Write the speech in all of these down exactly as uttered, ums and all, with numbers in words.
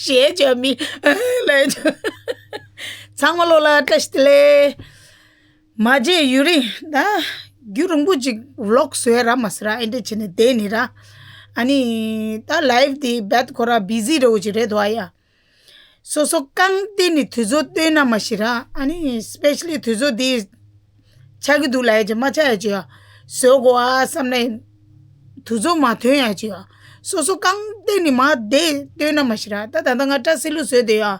ཞེས་བྱ་མི་ལས། ཚང་མ་ལོ་ལ་བཀྲ་ཤིས་བདེ་ལེགས། མ་བརྗེད་ཡུན་རིང་ད། རྒྱུན་རིང་པོ་ཅིག་ཝི་ལོག་བཟོས་ར་མ་ཟེར་ར་ཨེ་འདྲ་བྱས་ནས་བསྡད་ནི་ར། ཨ་ནི་ད་ལའིབ་དེ་རྦད་ཁོ་ར་བི་ཟི་འདྲ་བོ་ཅིག་རེད་འདུག་ཨ་ཡ། སོ་སོ་རྐང་སྟེང་ནས་དུས་ཚོད་བཏོན་ན་མ་ཤི་ར། ཨ་ནི་སི་པེ་ཤ་ལི་དུས་ཚོད་དེ་ཆགས་ཀྱི་འདུག་ལབ་ཡ་ཅིག་མ་ཆགས་ཡ་ཅིག་ཡ། བཟོ་དགོས་ཨ་བསམ་ནས་དུས་ཚོད་མ་ཐོན་ཡ་ཅིག་ཡ། སོ་སོ་རྐང་སྟེང་ནས་མ་བསྡད་བཏོན་ན་མ་ཤི་ར། ད་ད་ལྟ་ང་སྐྲ་སི་ལུ་བཟོས་བསྡད་ཡ།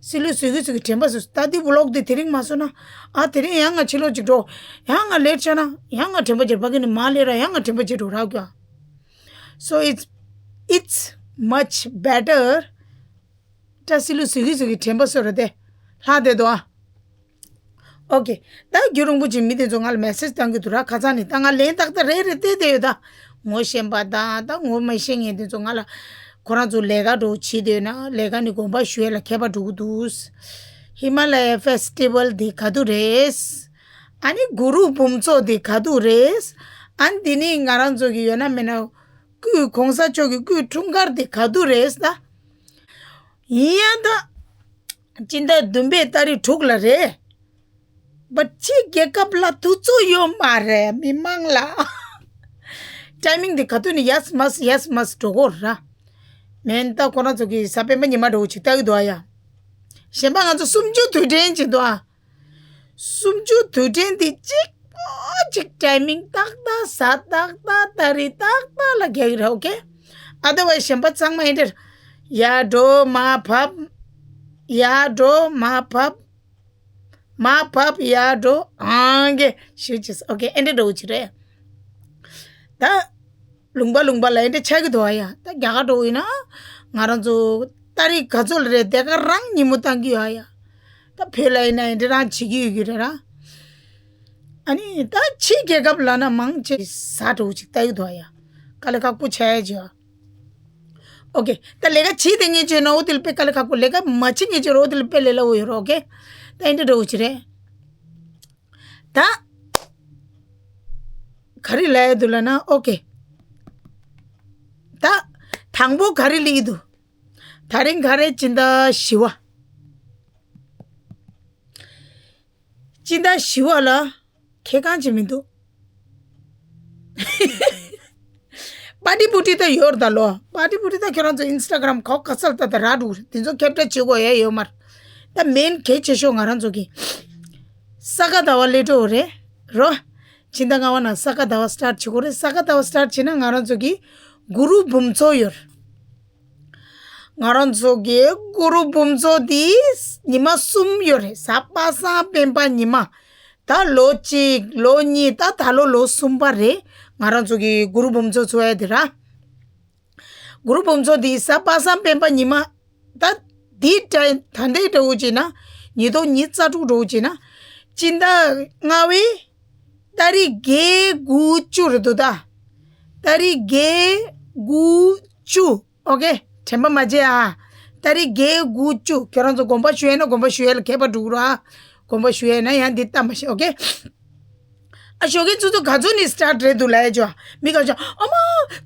སི་ལུ་བཟོས་གི་བཟོས་གི་དྲན་པ་བཟོས། ད་དེ་ཝི་ལོག་དེ་དེ་རིང་མ་བཟོས་ན། ཨ་དེ་རིང་ཡང་ང་ཕྱི་ལོགས་ཅིག་འགྲོ། ཡང་ང་ལེ་ཊི་ཆགས་ན་ཡང་ང་དྲན་པ་བརྗེད། ཕ་གི་ནས་མ་སླེབས་ར་ཡང་ང་དྲན་པ་བརྗེད་འགྲོ་ར་གི་ཡ། So it's it's much better སྐྲ་སི་ལུ་བཟོས་གི་བཟོས་གི་དྲན་པ་གསོ་ར་དེ་ལྷག་བསྡད་དོ་ཨ། ཨོ་ཀེ། ད་རྒྱུན་རིང་པོ་ཅིག་མི་དེ་ཚོ་ང་ལ་མེ་སེ་ཇི་བཏང་གི་འདུག་ར། ཁ་སང་ནས་ད་ང་ལན་ཏག་ཏག་རེད་རེད་བལྟས་བསྡད་ཡོད། ད་ངོ་ཤེས་པ་དང་ད་ངོ་མ་ཤེས་མཁན་དེ་ཚོ་ང་ལ་ཁོ་རང་ཚོ་ལས་ཀ་འདྲ་བོ་བྱེད་བསྡད་ཡོད་ན་ལས་ཀ་ནས་དགོངས་པ་ཞུ་ཡས་ལ་མཁས་པ་འགྲོ་གི་འདུག་ཧི་མ་ལ་ཡའི་ཕེ་སི་ཊི་བལ་དེ་ག་དུས་རེད། ཨ་ནི་གུ་རུ་འབུམ་ཚོགས་དེ་ག་དུས་རེད། ཨ་ནི་དེ་ནས་ང་རང་ཚོ་གི་ཡོད་ན་མེད་ན་སྐུའི་གོང་ས་མཆོག་གི་སྐུའི་འཁྲུངས་སྐར་དེ་ག་དུས་རེད་ད། ཡིན་ཡང་ད། སྤྱི་ཟླ་བདུན་པའི་ཏ་རིག་དྲུག་ལ་རེད། བ་ཕྱི་རྒྱལ་ཁབ་ལ་དུས་ཚོད་ཡོད་མ་རེད་མི་མང་ལ། ཊའི་མིང་དེ་ག་དུས་ནས་ཡས་མས་ཡས་མས་འགྲོ་གོ་ར། མེན་ད་ཁོ་རང་ཚོ་གི་གཟའ་སྤེན་པ་ཉི་མ་འདྲ་བོ་ཅིག་ལྟ་གི་འདུག་ཨ་ཡ། གཞན་པ་ང་ཚོ་གསུམ་བཅུ་དུས་དྲན་ཅིག་འདུག་ཨ། གསུམ་བཅུ་དུས་དྲན་དེ་གཅིག་པོ་གཅིག་ཊའི་མིང་ཏག་ཏག་གཟའ་ཏག་ཏག་ཏ་རིག་ཏག་ཏག་ལ་རྒྱག་གི་རེད། ཨོ་ཀེ། ཨ་དེ་བས་གཞན་པ་ཚང་མ་ཨེ་འདྲ། ཡར་འགྲོ་མར་བབས། ཡར་འགྲོ་མར་བབས། མར་བབས་ཡར་འགྲོ་ཨང་ཀེ་ཞུ་ཅིག་ཨོ་ཀེ་ཨེ་འདྲ་འདྲ་བོ་ཅིག་རེད། ད། ལུང་པ་ལུང་པ་ལ་ཨེ་འདྲ་ཆགས་ཀྱི་འདུག་ཨ་ཡ། ད་རྒྱ་གར་འགྲོ་ཡིན་ན་ང་རང་ཚོ་ཏ་རིག་ག་ཚོད་ལ་རེད་དེ་ག་རང་ཉིན་མོ་བཏང་གི་ཡོད་ཨ་ཡ། ད་བོད་ལ་ཡིན་ན་ཨེ་འདྲ་རང་བྱེད་ཀྱི་ཡོད་ཀྱི་རེད་ར། ཨ་ནི་ད་ཕྱི་རྒྱལ་ཁབ་ལ་ན་མང་ཆེ་གཟའ་འགྲོ་ཅིག་ལྟ་ཡི་འདུག་ཨ་ཡ། དཀའ་ལས་ཁག་པོ་ཆགས་ཡ་ཅིག་ཨ། ཨོ་ཀེ། ད་ལས་ཀ་བྱེད་དེ་ངེས་ཅོས་ན་འོ་དེ་ལ་དཔེ་དཀའ་ལས་ཁག་པོ། ལས་ཀ་མ་བྱེད་ངེས་ཅོས་ན་འོ་དེ་ལ་དཔེ་ལས་སླ་བོ་ཡོད་ར། ཨོ་ཀེ། ད་ཨེ་འདྲ་འདྲ་བོ་ཅིག་རེད། ད། ག་རེ་ལབ་ཡ་འདུག་ལབ་ན་ཨོ་ཀེ། ད། དང་པོ་ག་རེ་ལབ་ཀྱི་འདུག་དེ་རིང་ག་རེ་སྤྱི་ཟླ་བཞི་པ། སྤྱི་ཟླ་བཞི་པ་ལ་ཁེ་གང་ཅི་མི་འདུག་པ་ཏི་པུ་ཏི་ད་ཡོད་རེད་ད་ལོ། པ་ཏི་པུ་ཏི་ད་ཁྱོད་རང་ཚོ་ཨིན་སི་ཊ་གྷ་རམ་ཁོག་ག་ས་ལ་ད་ད་ར་འདུག་དེ་ཚོ་ཁེབ་ཏྲ་བྱེད་དགོས་ཡ་ཡོད་མ་རེད། ད་མེན་གལ་ཆེ་ཤོས་ང་རང་ཚོ་གི་ས་ག་ཟླ་བ་སླེབས་འགྲོ་རེད་རོ། ཕྱི་ཟླ་ལྔ་པ་ནང་ས་ག་ཟླ་བ་སི་ཊར་ཊི་བྱེད་དགོས་རེད། ས་ག་ཟླ་བ་སི་ཊར་ཊི་བྱེད་ན་ང་རང་ཚོ་གི་གུ་རུ་འབུམ་ཚོགས་ཡོད་རེད། ང་རང་ཚོ་གི་གུ་རུ་འབུམ་ཚོགས་འདི་ཉི་མ་གསུམ་ཡོད་རེད། གཟའ་པ་སངས་སྤེན་པ་ཉི་མ། ད་ལོ་གཅིག་ལོ་གཉིས་ད་ད་ལོ་ལོ་གསུམ་པ་རེད། ང་རང་ཚོ་གི་གུ་རུ་འབུམ་ཚོགས་ཚོགས་ཡ་དེ་ར། གུ་རུ་འབུམ་ཚོགས་འདི་གཟའ་པ་སངས་སྤེན་པ་ཉི་མ། ད་འདི་ད་ད་ལྟའི་འདྲ་བོ་བྱས་ན་ཉིས་སྟོང་ཉི་ཤུ་རྩ་དྲུག་འདྲ་བོ་བྱས་ན་སྤྱི་ཟླ་ལྔ་པའི་ཏ་རིག་བརྒྱད་དགུ་བཅུ་རེད་འདུག་ད་ཏ་རིག་བརྒྱད་དགུ་བཅུ། ཨོ་ཀེ། དྲན་པ་མ་བརྗེད་ཨ། ཏ་རིག་བརྒྱད་དགུ་བཅུ། ཁྱོད་རང་ཚོ་དགོངས་པ་ཞུ་ཡས་ན་དགོངས་པ་ཞུ་ཡས་ལ་མཁས་པ་འགྲོ་གི་ར། དགོངས་པ་ཞུ་ཡས་ན་ཡང་འདི་ལྟ་མ་ཤེས། ཨོ་ཀེ། ཨ་ཞོགས་ཀས་ཆུ་ཚོད་ག་ཚོད་ནས་སི་ཊར་ཊི་རེད་འདུག་ལབ་ཡས་ཅོ། མི་ག་ཅོ་ཨ་མ།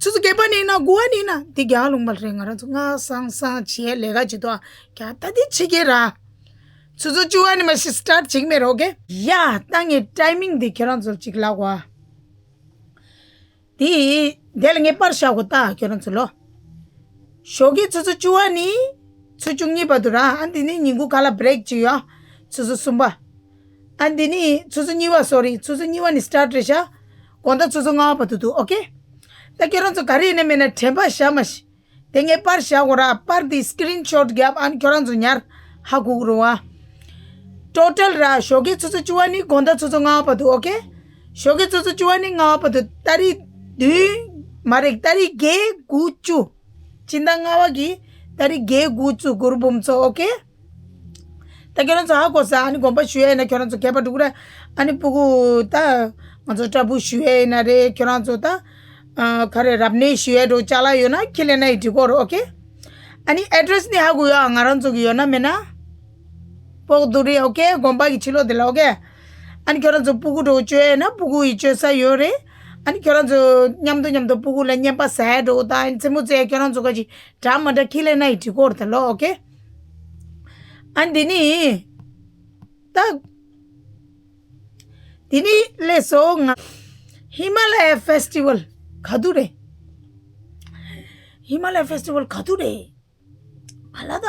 ཆུ་ཚོད་བརྒྱད་པ་ནས་ན་དགུ་པ་ནས་ན་འདི་རྒྱག་ལུང་མ་རེད། ང་རང་ཚོ་སྔ་སང་སང་བྱེད་ཡས་ལས་ཀ་བྱེད་དོ་ཨ། རྒྱག་ད་འདི་བྱེད་ཀྱི་ར། ཆུ་ཚོད་བཅུ་པ་ནས་མ་གཞི་སི་ཊར་ཊི་བྱེད་ཀྱི་མེད་ར། ཨོ་ཀེ། ཡ་ད་ངས་ཊའི་མིང་འདི་ཁྱོད་རང་ཚོར་ཅིག་ལབ་གོ་ཨ། དེ། དེ་ལ་ངས་པར་བཞག་གོ་ད་ཁྱོད་རང་ཚོ་ལོ། ཞོགས་ཀས་ཆུ་ཚོད་བཅུ་པ་ནས་ཆུ་ཚོད་བཅུ་གཉིས་བར་དུ་ར། ཨ་འདི་ནི་ཉིན་གུང་ཁ་ལག་བྷི་རེག་ཅིག་ཡོད། ཆུ་ཚོད་གསུམ་པ། ཨ་འདི་ནི་ཆུ་ཚོད་གཉིས་པ། སོ་རི། ཆུ་ཚོད་གཉིས་པ་ནས་སི་ཊར་ཊི་རེད་ཤག་དགོང་དག་ཆུ་ཚོད་ལྔ་པ་བར་དུ་འདུག་ཨོ་ཀེ། ད་ཁྱོད་རང་ཚོ་ག་རེ་ཡིན་ན་མིན་ན་དྲན་པ་བཞག་མ་ཤི། དེ་ངས་པར་བཞག་གོ་ར། པར་འདི་སི་ཀི་རིན་ཤོཊ་རྒྱབ། ཨ་ནི་ཁྱོད་རང་ཚོ་ཉར་ཧ་གོ་གི་རེད་བ། ཊོ་ཊལ་ར། ཞོགས་ཀས་ཆུ་ཚོད་བཅུ་པ་ནས་དགོང་དག་ཆུ་ཚོད་ལྔ་པ་བར་དུ། ཨོ་ཀེ། ཞོགས་ཀས་ཆུ་ཚོད་བཅུ་པ་ནས་ལྔ་པ་བར་དུ་ཏ་རིག་བདུན། མ་རེད། ཏ་རིག་བརྒྱད་དགུ་བཅུ། སྤྱི་ཟླ་ལྔ་པ་གི་ཏ་རིག་བརྒྱད་དགུ་བཅུ་གུ་རུ་འབུམ་ཚོགས། ཨོ་ཀེ། ད་ཁྱོད་རང་ཚོ་ཧ་གོ་ས། ཨ་ནི་དགོངས་པ་ཞུ་ཡས་ཡིན་ན་ཁྱོད་རང་ཚོ་མཁས་པ་འགྲོ་གི་ར། ཨ་ནི་སྤུ་གུ་ད་ང་ཚོ་སྐྲ་སྦུག་ཞུ་ཡས་ཡིན་ན་རེད། ཁྱོད་རང་ཚོ་ད་ཨ་ག་རེ་རབ་གནས་ཞུ་ཡས་འགྲོ་ཅ་ལག་ཡོད་ན་ཁྱེར་ལེན་ན་ཡི་འགྲིག་གོ་ར། ཨོ་ཀེ། ཨ་ནི་ཨེ་ཌི་རེ་སི་ནི་ཧ་གོ་ཡོད་ཨ། ང་རང་ཚོ་གི་ཡོད་ན་མེད་ན། སྤོག་རྡོ་རི། ཨོ་ཀེ། དགོན་པ་གི་ཕྱི་ལོགས་དེ་ལ། ཨོ་ཀེ། ཨ་ནི་ཁྱོད་རང་ཚོ་སྤུ་གུ་འགྲོ་བཅོ་ཡས་ན་སྤུ་གུ་ཡི་བཅོ་ས་ཡོད་རེད། ཨ་ནི་ཁྱོད་རང་ཚོ་མཉམ་དུ་མཉམ་དུ་སྤུ་གུ་ལ་བརྙན་པ་ཟ་ཡ་འགྲོ་དང་། ཨ་ནི་རྩེད་མོ་རྩེ་ཡ་ཁྱོད་རང་ཚོ་ག་ཅིག་འདྲ་མ་འདྲ་ཁྱི་ལས་ན་ཡི་འགྲིག་གོ་རེད་ད་ལོ། ཨོ་ཁེ། ཨ་ནི་དེ་ནི་ད་དེ་ནི་ལས་སོ་ང་ཧི་མ་ལ་ཡ་ཕེ་སི་ཊི་ཝལ་ག་དུས་རེད། ཧི་མ་ལ་ཡ་ཕེ་སི་ཊི་ཝལ་ག་དུས་རེད། ཨ་ལ་ད།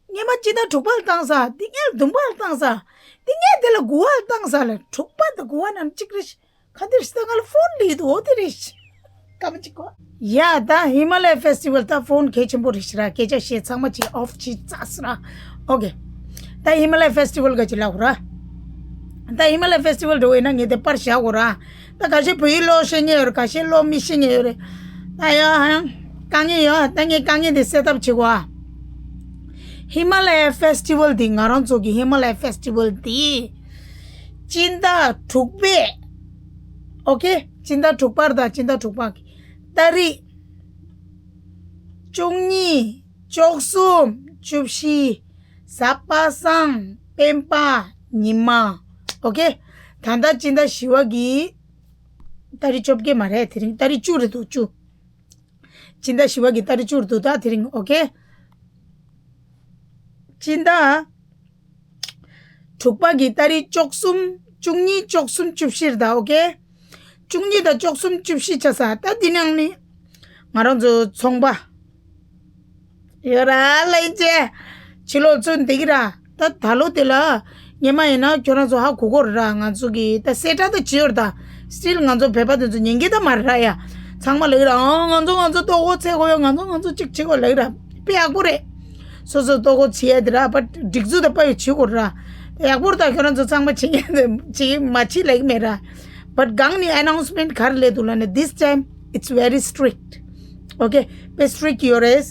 ངས་མ་ཅི་ད་དྲུག་པ་ལ་བཏང་ས། འདི་ངས་བདུན་པ་ལ་བཏང་ས། འདི་ངས་དེ་ལ་དགུ་པ་ལ་བཏང་ས་ལ། དྲུག་པ་དང་དགུ་པ་ནང་གཅིག་རེད། ག་འདིར་ས་ང་ལ་ཕོན་ལི་དུ་འོ་དེ་རེད། སྐར་མ་གཅིག་གོ། ཡ་ད་ཧི་མ་ལ་ཡ་ཕེ་སི་ཊི་ཝལ་ད་ཕོན་གལ་ཆེན་པོ་རེད་ཤི་ར། སྐད་ཆ་བཤད་ཚང་མ་ཅིག་ཨོཕ་ཅིག་ཙག་སི་ར། ཨོ་ཁེ། ད་ཧི་མ་ལ་ཡ་ཕེ་སི་ཊི་ཝལ་ག་ཅིག་ལབ་ར། ད་ཧི་མ་ལ་ཡ་ཕེ་སི་ཊི་ཝལ་འགྲོ་ཡིན་ན་ངས་དེ་པར་བཞག་གོ་ར། ད་ཁ་ཤས་བོད་ཡིག་ཀློག་ཤེས་མཁན་ཡོད་རེད། ཁ་ཤས་ཀློག་མི་ཤེས་མཁན་ཡོད་རེད། ད་ཡ་ཧ་ཡང་དཀའ་ངལ་ཡོད། ད་ངས་དཀའ་ངལ་དེ་སེལ་ཐབས་བྱེད་དགོས་ཨ། ཧི་མ་ལ་ཡ་ཕེ་སི་ཊི་ཝལ་འདི། ང་རང་ཚོ་གི་ཧི་མ་ལ་ཡ་ཕེ་སི་ཊི་ཝལ་འདི་སྤྱི་ཟླ་དྲུག་པའི། ཨོ་ཁེ། སྤྱི་ཟླ་དྲུག་པར་དང་སྤྱི་ཟླ་དྲུག་པ་གི་ཏ་རིག་བཅུ་གཉིས། བཅུ་གསུམ། བཅུ་བཞི། གཟའ་པ་སངས། སྤེན་པ། ཉི་མ། ཨོ་ཁེ། ད་ལྟ་སྤྱི་ཟླ་བཞི་པ་གི་ཏ་རིག་བཅོ་བརྒྱད་མ་རེད། དེ་རིང་ཏ་རིག་བཅུ་རེད་འདུག་བཅུ། སྤྱི་ཟླ་བཞི་པ་གི་ཏ་རིག་བཅུ་རེད་འདུག་ད་དེ་རིང་། ཨོ་ཁེ། སྤྱི་ཟླ་དྲུག་པ་གི་ཏ་རིག་བཅུ་གསུམ། བཅུ་གཉིས། བཅུ་གསུམ། བཅུ་བཞི་རེད་ད། ཨོ་ཁེ། བཅུ་གཉིས་དང་བཅུ་གསུམ་བཅུ་བཞི་ཆ་ས། ད་འདི་ནང་ནི་ང་རང་ཚོ་ཚོང་པ་ཡོད་ར་ལེན་ཅེ། ཕྱི་ལོགས་ཚུར་འདི་གི་ར། ད་ད་ལོ་དེ་ལ་ཉི་མ་ཡིན་ན་ཁྱོད་རང་ཚོ་ཧ་གོ་གོ་ར། ང་ཚོ་གི་ད་སེ་ཏྲ་ད་ཅི་ཡོད་ར། ད་སི་ཊིལ་ང་ཚོ་བོད་པ་དེ་ཚོ་ཉན་གི་ད་མ་ར་ཡ། ཚང་མ་ལ་གི་ར། ཨང་ང་ཚོ་ང་ཚོ་ལྟོ་གོས་འཚོལ་གོ་ཡོད། ང་ཚོ་ང་ཚོ་གཅིག་བྱེད་གོ་ལ་གི་ར། དཔེ་ཡག་པོ་རེད། སོ་སོ་ལྟོ་གོས་འཚོལ་ཡ་དེ་ར། པ་སྒྲིག་འཛུགས་དང་པ་ཡོད་བྱེད་གོ་ར། ཡག་པོ་རེད། ད་ཁྱོད་རང་ཚོ་ཚང་མ་བྱེད་ཡ་དེ་བྱེད་མ་བྱེད་ལ་གི་མེད་ར། བཊ་གང་ནི་ཨ་ནའུན་སི་མེན་ཊི་ག་རེ་སླེབས་འདུག་ལབ་ན། This time it's very strict. ཨོ་ཁེ། དཔེ་སི་ཊི་རིག་ཡོད་རེད།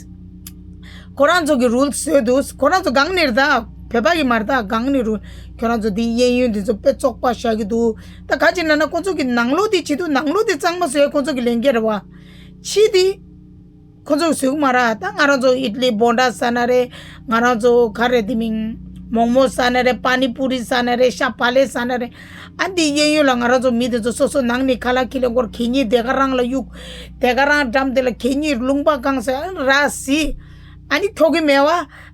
ཁོ་རང་ཚོ་གི་རུལ་བཟོས་འདུག་ཁོ་རང་ཚོ་གང་ནས་རེད་ད། བོད་པ་གི་མ་རེད་ད། གང་ནས་རུལ། ཁྱོད་རང་ཚོ་འདི་གཡས་གཡོན་འདི་ཚོ་དཔེ་བཙོག་པ་བཞག་གི་འདུག་ད་ག་ཅི་ན་ན་ཁོ་ཚོ་གི་ནང་ལོགས་འདི་བྱེད་འདུག་ནང་ལོགས་འདི་གཙང་མ་བཟོས་ཁོ་ཚོ་གི་ལས་འགན་རེད་བ། ཕྱི་འདི་ཁོ་ཚོ་གི་བཟོས་གི་མ་རེད། ད་ང་རང་ཚོ་ཨིཌ་ལི་བྷོན་ཌ་ཟ་ན་རེད། ང་རང་ཚོ་ག་རེ་དེ་མིང་མོག་མོག་ཟ་ན་རེད། པ་ནི་པུ་རི་ཟ་ན་རེད། ཤ་བག་ལེབ་ཟ་ན་རེད། ཨ་འདི་གཡས་གཡོན་ལ་ང་རང་ཚོ་མི་དེ་ཚོ་སོ་སོ་ནང་ནས་ཁ་ལག་ཁྱི་ལེན་སྐོར་གད་སྙིགས་དེ་ག་རང་ལ་གཡུག་དེ་ག་རང་འགྲམ་དེ་ལ་གད་སྙིགས་ལུང་པ་གང་ཟེར་ར་སི། ཨ་ནི་ཁྱོ་གི་མེད་བ།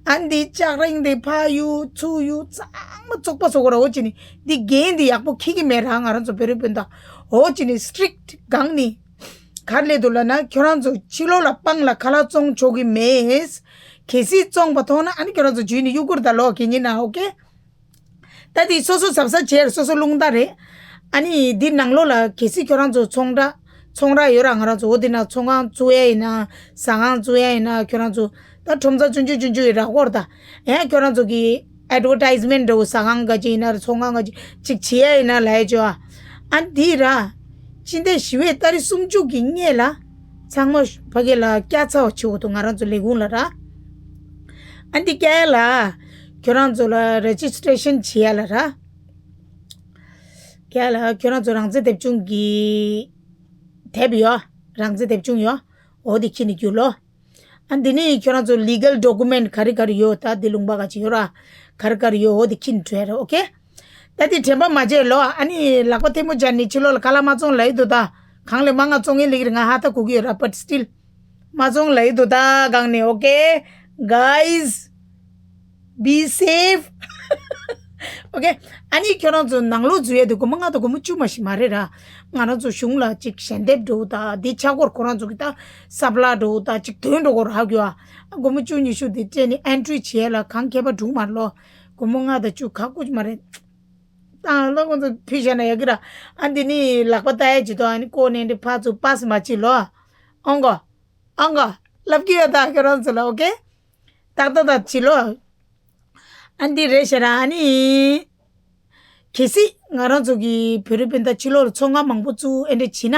ཨ་འདི་ལྕགས་རིང་དེ་ཕ་གཡུག་ཚུར་གཡུག་ཚང་མ་བཙོག་པ་བཟོ་གོ་ར། འོ་ཅི་ནི་འདི་འགན་འདི་ཡག་པོ་འཁྱེར་གི་མེད་ར། ང་རང་ཚོ་བོད་རིགས་སྤུན་ཟླ། འོ་ཅི་ནི་སི་ཊི་རིག་གང་ནི་ག་རེ་སླེབས་འདུག་ལབ་ན། ཁྱོད་རང་ཚོ་ཕྱི་ལོགས་ལ་སྤང་ལ་ཁ་ལག་བཙོང་ཆོག་གི་མེད། གལ་སྲིད་བཙོང་པ་མཐོང་ན་ཨ་ནི་ཁྱོད་རང་ཚོ་འཇུས་ནས་གཡུག་དགོས་རེད་ད་ལོ། གད་སྙིགས་ནང་། ཨོ་ཁེ། ད་དེ་སོ་སོ་གཟབ་གཟབ་བྱས། སོ་སོ་རླུང་རྟ་རེད། ཨ་ནི་འདི་ནང་ལོགས་ལ་གལ་སྲིད་ཁྱོད་རང་ཚོ་ཚོང་ར་ཚོང་ར་ཡོད་ར། ང་རང་ཚོ་འོ་འདི་ན་ཚོང་ཁང་བཙུགས་ཡ་ཡིན་ན། ཟ་ཁང་བཙུགས་ཡ་ཡིན་ན། ཁྱོད་རང་ཚོ་ད་ཁྲོམ་ས་ཆུང་ཆུང་ཆུང་ཆུང་ཡོད་ར། ཧོར་ད་ཡང་ཁྱོད་རང་ཚོ་གི་ཨེཌ་ཝར་ཊའིཛ་མེན་ཊི་འདྲ་བོ། ཟ་ཁང་ག་ཅིག་ཡིན་ན་ར། ཚོང་ཁང་ག་ཅིག་ཅིག་བྱེད་ཡ་ཡིན་ན་ལབ་ཡ་ཅོ། ཨ་འདི་ར་སྤྱི་ཟླ་བཞི་པའི་ཏ་རིག་སུམ་ཅུ་གི་སྔས་ལ་ཚང་མ་ཕ་གི་ལ་སྐྱ་ཚ་བ་བྱེད་དགོས་འདུག་ང་རང་ཚོ་ལས་ཁུངས་ལ་ར། ཨ་འདི་སྐྱ་ཡ་ལ་ཁྱོད་རང་ཚོ་ལ་རེ་ཇི་སི་ཊི་རེ་ཤན་བྱེད་ཡ་ལ་ར། ཡ་ལ་ཁྱོད་རང་ཚོ་རང་བཙན་དེབ་ཆུང་གི་དེབ་ཡོད། རང་བཙན་དེབ་ཆུང་ཡོད། འོ་དེ་ཁྱེར་ནས་རྒྱུགས་ལོ། ཨ་འདི་ནི་ཁྱོད་རང་ཚོ་ལི་གལ་ཌོ་ཀུ་མེན་ཊི་ག་རེ་ག་རེ་ཡོད། ད་འདི་ལུང་པ་ག་ཅིག་ཡོད་ར། ག་རེ་ག་རེ་ཡོད། འོ་དེ་ཁྱེར་ནས་འགྲོ་ཡ་རེད། ཨོ་ཁེ། ད་དེ་དྲན་པ་མ་བརྗེད་ལོ། ཨ་ནི་ལག་པ་ཐལ་མོ་སྦྱར་ནས་ཕྱི་ལོགས་ལ་ཁ་ལག་མ་བཙོང་ལབ་ཡི་འདུག་ད་གང་ལས་མང་ང་བཙོང་ངེས་ལེགས་རེད། ང་ཧ་ད་གོ་གི་ཡོད་ར། བཊ་སི་ཊིལ་མ་བཙོང་ལབ་ཡི་འདུག་ད་གང་ནས། ཨོ་ཁེ། Guys, be safe. ཨོ་ཁེ། ཨ་ནི་ཁྱོད་རང་ཚོ་ནང་ལོགས་འཛུལ་ཡས་དེ་སྒོར་མོ་ལྔ་དང་སྒོར་མོ་བཅུ་མ་ཞིག་མ་རེད་ར། ང་རང་ཚོ་གཞུང་ལ་ཅིག་ཞལ་འདེབས་འགྲོ་དང་། འདི་ཆ་སྒོར་ཁོ་རང་ཚོ་གི་ད་སབ་ལ་འགྲོ་དང་ཅིག་དོན་འགྲོ་སྒོར་ཧ་གོ་ཨ། སྒོར་མོ་བཅུ་ཉི་ཤུ་དེ་སྤྲད་ནས་ཨེན་ཊི་རི་བྱེད་ཡས་ལ་གང་ཁྱད་པར་འགྲོ་མ་རེད་ལོ། སྒོར་མོ་ལྔ་དང་བཅུ་ག་དགོས་ཀྱི་མ་རེད། ད་ལོ་ཁོང་ཚོ་ཕུལ་བཞག་ན་ཡག་གི་ར། ཨ་འདི་ནི་ལག་པ་ལྟ་ཡས་ཅིག་དང་། ཨ་ནི་ཀོ་ནས་འདི་ཕར་ཚུར་པཱ་སི་མ་བྱེད་ལོ། ཨང་གོ། ཨང་གོ། ལབ་ཀྱི་ཡོད་ད་ཁྱོད་རང་ཚོ་ལ། ཨོ་ཁེ། ཏག་ཏག་ཏག་བྱེད་ལོ། ཨ་འདི་རེད་ཤག་ར། ཨ་ནི་གལ་སྲིད་ང་རང་ཚོ་གི་བོད་རིགས་སྤུན་ཟླ་ཕྱི་ལོགས་ལ་ཚོང་ཁང་མང་པོ་བཙུགས་ཨེ་འདྲ་བྱེད་ན།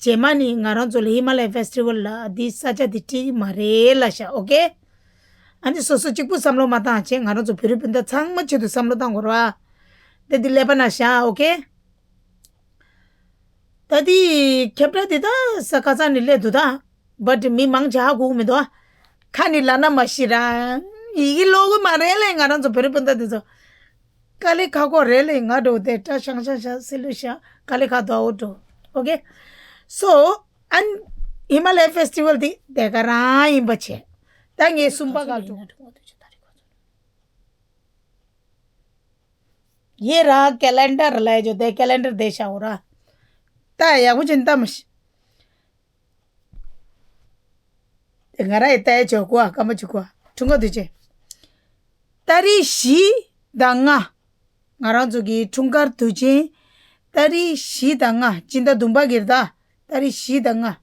རྗེས་མ་ནི་ང་རང་ཚོ་ལ་ཧི་མ་ལ་ཡ་ཕེ་སི་ཊི་ཝལ་ལ་འདི་ས་ཆ་འདི་འགྲིག་གི་མ་རེད་ལབ་ཤག་ཨོ་ཁེ། ཨ་འདི་སོ་སོ་གཅིག་པུ་བསམ་བློ་མ་བཏང་བྱས། ང་རང་ཚོ་བོད་རིགས་སྤུན་ཟླ་ཚང་མ་ཆེད་དུ་བསམ་བློ་བཏང་དགོས་རེད་བ། འདི་འདི་ཀླད་པ་ན་བཞག་ཨོ་ཁེ། ད་འདི་ཁྱབ་བསྒྲགས་འདི་ད་ས་ཁ་སང་ནས་སླེབས་འདུག་ད། བཊ་མི་མང་ཆེ་ཧ་གོ་གི་མི་འདུག་ཁ་ནས་ལབ་ན་མ་ཤེས་ར། ཡི་གེ་ཀློག་གི་མ་རེད་ལེ། ང་རང་ཚོ་བོད་རིགས་སྤུན་ཟླ་འདི་ཚོ། དཀའ་ལས་ཁག་པོ་རེད་ལེ། ང་འགྲོ་དེ་སྐྲ་ཤང་ཤང་ཤང་སི་ལུ་ཤང་དཀའ་ལས་ཁག་འདུག་འོ་འགྲོ། Okay, so ཨན་ཧི་མ་ལ་ཡ་ཕེ་སི་ཊི་བལ་འདི་དེ་ག་རང་ཡིན་པ་བྱས། ད་ངས་གསུམ་པ་ག་འགྲོ། ཡེ་ར་ཀེ་ལེན་ཌར་ལ་ཡ་ཇོ་དེ་ཀེ་ལེན་ཌར་དེ་ཤ་འོ་ར། ད་ཡག་པོ་ཅན་ད་མ་ཤི། ང་ར་ཡི་ལྟ་ཡ་ཇོ་གོ་ཨ་ཀ་མ་ཅི་གོ་ཨ་འཁྲུངས་སྐར་དུས་ཆེན། ཏ་རིག་བཞི་དང་ལྔ། ང་རང་ཚོ་གི་འཁྲུངས་སྐར་དུས་ཆེན། ཏ་རིག་བཞི་དང་ལྔ་སྤྱི་ཟླ་བདུན་པ་གི་རེད་ད། ཏ་རིག་བཞི་དང་ལྔ།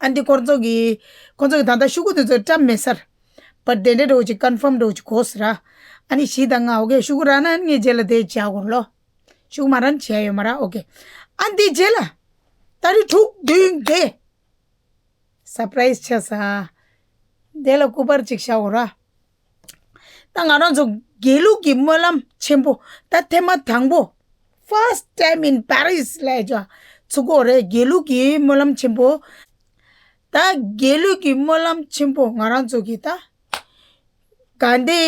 ཨ་འདི་ཁོང་ཚོ་གི་ཁོང་ཚོ་གི་ད་ལྟ་ཤོག་གུ་དེ་ཚོ་བཀྲམ་མེད་སར། བ་དེ་འདྲ་འགྲོ་ཅིག་ཀོན་ཕརམ་འགྲོ་ཅིག་གོ་སི་ར། ཨ་ནི་བཞི་དང་ལྔ་ཨོ་ཀེ་ཤོག་གུ་ར་ན་ངའི་རྗེས་ལ་དེ་བྱ་གོ་ལོ། ཤོག་གུ་མ་རན་བྱས་ཡོད་མ་ར་ཨོ་ཀེ། ཨ་འདི་རྗེས་ལ། ཏ་རིག་དྲུག་བདུན་བརྒྱད། སར་པ་རའི་སི་ཆགས་ས། དེ་ལ་སྐུ་པར་ཅིག་བཞག་འོ་ར། ད་ང་རང་ཚོ་དགེ་ལུགས་ཀྱི་སྨོན་ལམ་ཆེན་པོ་ད་ཐེངས་མ་དང་པོ། First time in Paris ལས་ཀྱང་ཚུགས་ཀྱི་ཡོད་རེད། དགེ་ལུགས་ཀྱི་སྨོན་ལམ་ཆེན་པོ། ད་དགེ་ལུགས་ཀྱི་སྨོན་ལམ་ཆེན་པོ་ང་རང་ཚོ་གི་ད་ག་འདི་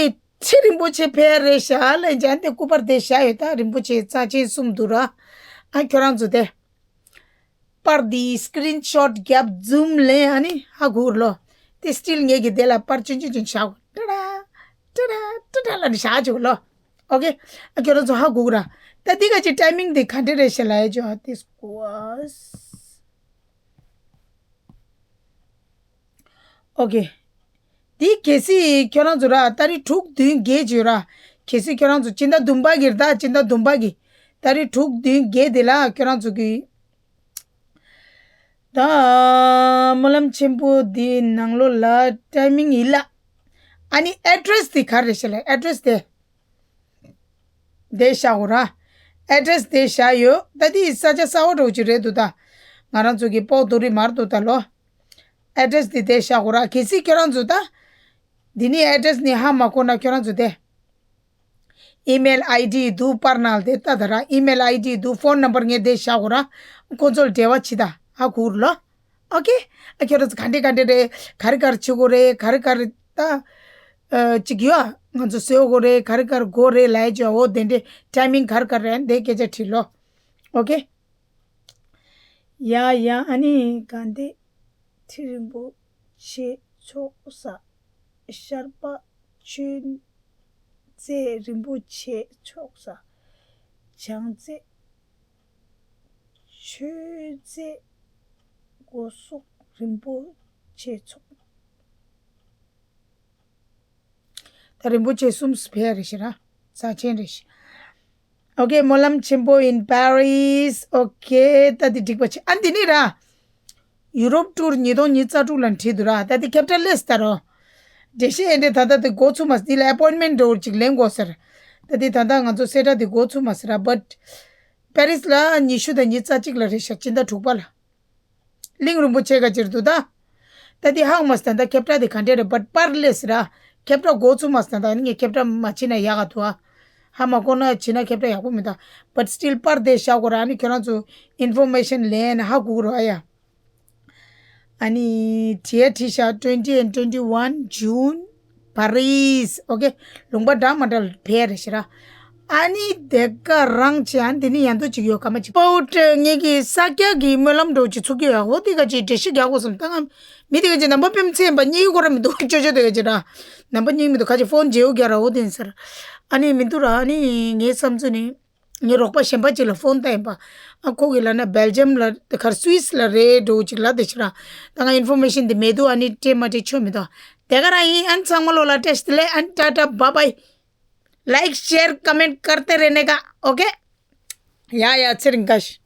ཁྲི་རིན་པོ་ཆེ་ཕེབས་རེད་ཤག་ལབ་ཀྱང་དེ་སྐུ་པར་དེ་བཞག་ཡོད། ད་རིན་པོ་ཆེ་རྩ་ཆེན་གསུམ་འདུག་ར། ཨ་ཁྱོད་རང་ཚོ་དེ། པར་འདི་སི་ཀི་རིན་ཤོཊ་རྒྱབ་ཛུམ་ལེན་ཨ་ནི་ཧ་གོ་ར་ལོ། དེ་སི་ཊིལ་ངེད་ཀྱི་དེ་ལ་པར་ཆུང་ཆུང་ཆུང་བཞག་གོ། ཏྲ་ཏྲ་ཏྲ་ཏྲ་ལ་ནི་བཞག་ཆོག་ལོ། ཨོ་ཀེ། ཨ་ཁྱོད་རང་ཚོ་ཧ་གོ་གི་ར། ད་འདི་ག་ཅིག་ཊའི་མིང་འདི་ག་འདྲ་རེད་ཤག་ལབ་ཡ་ཅོ་ཨ་དེ་སྐུ་ཨ། ཨོ་ཀེ། འདི་གལ་སྲིད་ཁྱོད་རང་ཚོ་ར་ཏ་རིག་དྲུག་བདུན་བརྒྱད་བརྗོད་ར། གལ་སྲིད་ཁྱོད་རང་ཚོ་སྤྱི་ཟླ་བདུན་པ་གི་ར་ད་སྤྱི་ཟླ་བདུན་པ་གི་ཏ་རིག་དྲུག་བདུན་བརྒྱད་དེ་ལ་ཁྱོད་རང་ཚོ་གི་ད་སྨོན་ལམ་ཆེན་པོ་འདི་ནང་ལོགས་ལ་ཊའི་མིང་ཡིན་ལ། ཨ་ནི་ཨེ་ཌི་རེ་སི་འདི་ག་རེ་ཤག་ལ་ཨེ་ཌི་རེ་སི་དེ། དེ་བཞག་གོ་ར། ཨེ་ཌི་རེ་སི་དེ་བཞག་ཡོད། ད་དེ་ས་ཆ་གསར་པ་འདྲ་བོ་ཅིག་རེད་འདུག་ད། ང་རང་ཚོ་གི་པོ་དོ་རི་མར་འདུག་ད་ལོ། ཨེ་ཌི་རེ་སི་དེ་དེ་བཞག་གོ་ར། གལ་སྲིད་ཁྱོད་རང་ཚོ་ད། འདི་ནི་ཨེ་ཌི་རེ་སི་ནི་ཧ་མ་གོ་ན་ཁྱོད་རང་ཚོ་དེ། ཨི་མེལ་ཨའི་ཌི་འདུག་པར་ནང་དེ་ལྟ་ད་ར། ཨི་མེལ་ཨའི་ཌི་འདུག་ཕོན་ནམ་བར་ངས་དེ་བཞག་གོ་ར། ཁོ་ཚོ་ལ་འབྲེལ་བ་བྱེད་ད་ཧ་གོ་ར་ལོ། ཨོ་ཀེ། ཨ་ཁྱོད་རང་ཚོ་ག་འདྲས་ག་འདྲས་རེད། ག་རེ་ག་རེ་བྱེད་དགོས་རེད། ག་རེ་ག་རེ་ད། ཨ་ཅིག་ཡོད་ཨ། ང་ཚོ་བཟོ་དགོས་རེད། ག་རེ་ག་རེ་དགོས་རེད་ལབ་ཡ་ཅོ་འོ་དེ་འདྲས་ཊའི་མིང་ག་རེ་ག་རེ་རེད་འདི་སྐད་ཆ་དྲིས་ལོ། ཨོ་ཀེ། ཡ་ཡ་ཨ་ནི་ག་འདི་ཁྲི་རིན་པོ་ཆེ་ཚོགས་ས། ཤར་པ་ཆོས་མཛད་རིན་པོ་ཆེ་ཚོགས་ས། བྱང་རྩེ་ཆོས་མཛད་སྒོ་གསུམ་རིན་པོ་ཆེ་ཚོགས། ད་རིན་པོ་ཆེ་གསུམ་སུ་ཕེབས་རེད་ཤི་ར། རྩ་ཆེན་རེད་ཤི། ཨོ་ཀེ། སྨོན་ལམ་ཆེན་པོ་in Paris. ཨོ་ཀེ། ད་འདི་འགྲིག་པ་ཆེ། ཨ་འདི་ནི་ར། ཡུ་རོབ་ཊུར་ཉིས་སྟོང་ཉི་ཤུ་རྩ་དྲུག་ལ་འཁྲིད་འདུག་ར། ད་འདི་ཁེབ་ཊ་ལེས་ད་རོ། འགྲེལ་བཤད་ཨེ་འདྲས་ད་ལྟ་འདི་འགོ་ཚུགས་མ་སི་འདི་ལ་ཨེ་པོའིན་མེན་འདྲ་བོ་ཅིག་ལེན་དགོས་ཟེར། ད་འདི་ད་ལྟ་ང་ཚོ་གསལ་བསྒྲགས་འདི་འགོ་ཚུགས་མ་སི་ར། བཊ། པེ་རིས་ལ་ཉི་ཤུ་དང་ཉི་ཤུ་རྩ་གཅིག་ལ་རེད་ཤག་སྤྱི་ཟླ་དྲུག་པ་ལ། གླིང་རིན་པོ་ཆེ་ག་ཅིར་འདུག་ད། ད་འདི་ཧ་གོ་མ་སི་ད་ད་ཁེབ་ཊ་འདི་ག་འདྲས་རེད། བཊ་པར་ལེས་ར། ཁེབ་ཊ་འགོ་ཚུགས་མ་སི་ད་ད་ངས་ཁེབ་ཊ་མ་བྱིན་ན་ཡག་ག་འདུག་ཨ། ཧ་མ་གོ་ན་བྱིན་ན་ཁེབ་ཊ་ཡག་པོ་མི་འདུག་བཊ་སི་ཊིལ་པར་དེ་བཞག་དགོས་ར། ཨ་ནི་ཁྱོད་རང་ཚོ་ཨིན་ཕོར་མེ་ཤན་ལེན་ཧ་གོ་ར་ཨ་ཡ། ཨ་ནི་བྲིས་ཡ་བྲིས་ཤག twenty and twenty-one June Paris. ཨོ་ཀེ། ལུང་པ་འདྲ་མ་འདྲ་ལ་ཕེབས་རེད་ཤི་ར། ཨ་ནི་དེ་ག་རང་བྱས་ཨ་འདི་ནི་ཡང་དུ་ཅིག་ཡོད་ག་མ་ཅིག་པོ་ཏྲ་ངེད་ཀྱི་ས་སྐྱ་གི་སྨོན་ལམ་འགྲོ་ཅིག་ཚུགས་ཀྱི་ཡོད་ཨོ་དེ་ག་ཅིག་འགྲེལ་བཤད་རྒྱག་དགོས་བསམ་ད་ང་མི་དེ་ག་ཅིག་ནམ་པ་ཕེབས་མཚན་ཡིན་པ་གཉིས་ཀྱི་སྐོར་མི་འདུག་ཅོ་ཅོ་དེ་ག་ཅིག་ར། ནམ་པ་གཉིས་མི་འདུག་ཁ་ཅིག་ཕོན་བརྗེ་བོ་རྒྱག་ར་ཨོ་དེ་ཡིན་ཟེར། ཨ་ནི་མི་འདུག་ར། ཨ་ནི་ངའི་བསམ་ཚུལ་ནི། ངའི་རོགས་པ་གཞན་པ་ཅིག་ལ་ཕོན་བཏང་ཡིན་པ། ཨ་ཁོ་གི་ལ་ན་སྦེལ་ཇམ་ལ་དེ་གར་སུའིས་ལ་རེད་འགྲོ་ཅིག་ལ་དེ་ཕྱིར་ར། ད་ང་ཨིན་ཕོར་མེ་ཤན་དེ་མེད་འདུག་ཨ་ནི་སྤྲད་མ་སྤྲད་ཆོ་མི་འདུག་དེ་ག་རང་ཡིན། ཨ་ནི་ཚང་མ་ལོ་ལ་བཀྲ་ཤིས་བདེ་ལེགས། ཨ་ནི་ཊ་ཊ་བྷའི་བྷའི། Like share comment करते रहने का। ཨོ་ཀེ། ཡ་ཡ་ཚེ་རིང་བཀྲ་ཤིས།